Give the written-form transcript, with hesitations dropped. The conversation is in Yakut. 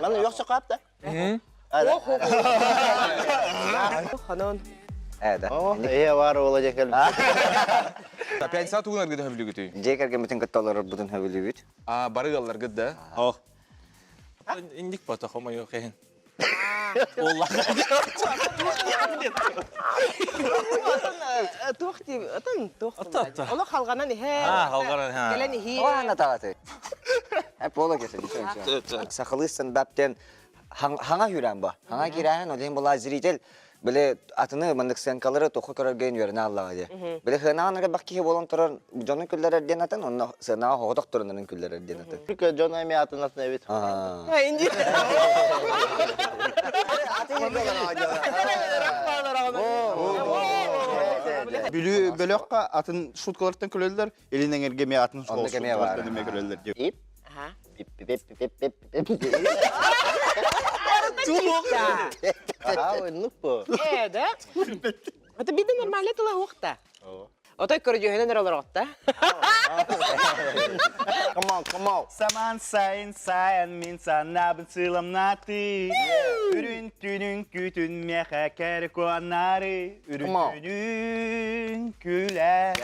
Маны yoksa kapta. Ханон. Ээ да. Ээ бар ола дьэ кэлбит. Пятница тугун аргыда хөбүлүгүтүй? Дьиэ кэргэммитин кытта олорорбутун хөбүлүүбүт. А, бары ыалларгыт да? Ох. Индик бата хомойо кэһин. Туох дии, атын туох. Олох халҕанан иһэ. А, халҕанан иһэ. Кэлэн иһии. Оһана таҕаты. Пола кесе Сахалыы стендаптен хаҥа хүрэн ба. Хаҥа кирээн, ол була зритель биле атыны маннык сценкалары тоққа көрөргөн үөрэнэ аллаҕа дии. Биле хынаан бах киһи болон турар дьону күллэрэр диэн атын, онно сыанаҕа хоҕотох турунарын күллэрэр диэн атын. Түркө дьон эми атын атын эбит. Инди. Бүлүү бөлөххө атын шуткалартан күлөллөр, илин эҥэргэ эмиэ атын Оннук эмиэ бар. шуткалартан эмиэ күлөллөр дип. Ип. Пип пип пип пип пип. Аха, ойнук бу. Э, да? Это биде нормально тыла уохта. Отой көрдьүһүнэн эрэ олороҕутта. Come on, come on. Саман сайын сайын мин санаабын сыламнаты. Үрүн түнүн күтүн миэхэ кэрэ куаннары. Үрүн Come on. түнүн күлэ.